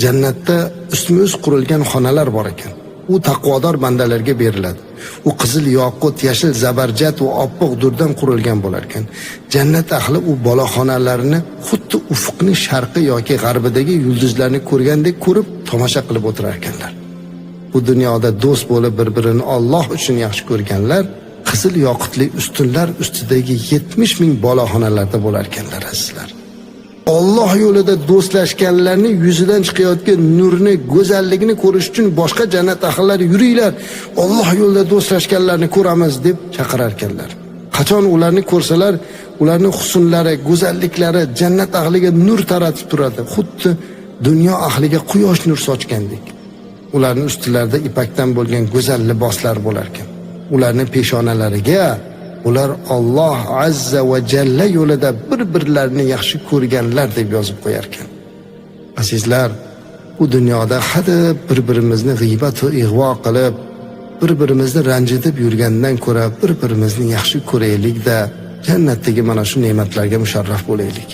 Jannatda ustma-ust qurilgan xonalar bor ekan. U taqvodor bandalarga beriladi. U qizil yoqut, yashil zabarjat va oppoq durdan qurilgan bo'lar ekan. Jannat ahli u boloxonalarni xuddi ufqning sharqi yoki g'arbidagi yulduzlarni ko'rgandek ko'rib tomosha qilib o'tirar ekanlar. Bu dunyoda do'st bo'lib bir-birini Alloh uchun yaxshi ko'rganlar qizil yoqutli ustunlar ustidagi 70 ming boloxonalarda bo'lar ekanlar, azizlar. Alloh yo'lida do'stlashganlarning yuzidan chiqayotgan nurni, go'zalligini ko'rish uchun boshqa jannat ahllari yuringlar, Alloh yo'lida do'stlashganlarni ko'ramiz deb chaqirar ekanlar. Qachon ularni ko'rsalar, ularning husnlari, go'zalliklari jannat ahliga nur taratib turadi, xuddi dunyo ahliga quyosh nur sochgandek. Ularning ustilarida ipakdan bo'lgan go'zal liboslar bo'lar ekan. Ularning peshonalariga ular Alloh azza va jalla yo'lida bir-birlarini yaxshi ko'rganlar deb yozib qo'yar ekan. Azizlar, bu dunyoda hadeb bir-birimizni g'iybat va ig'vo qilib, bir-birimizni ranjitib yurgandan ko'ra bir-birimizni yaxshi ko'raylik-da, jannatdagi mana shu ne'matlarga musharraf bo'laylik.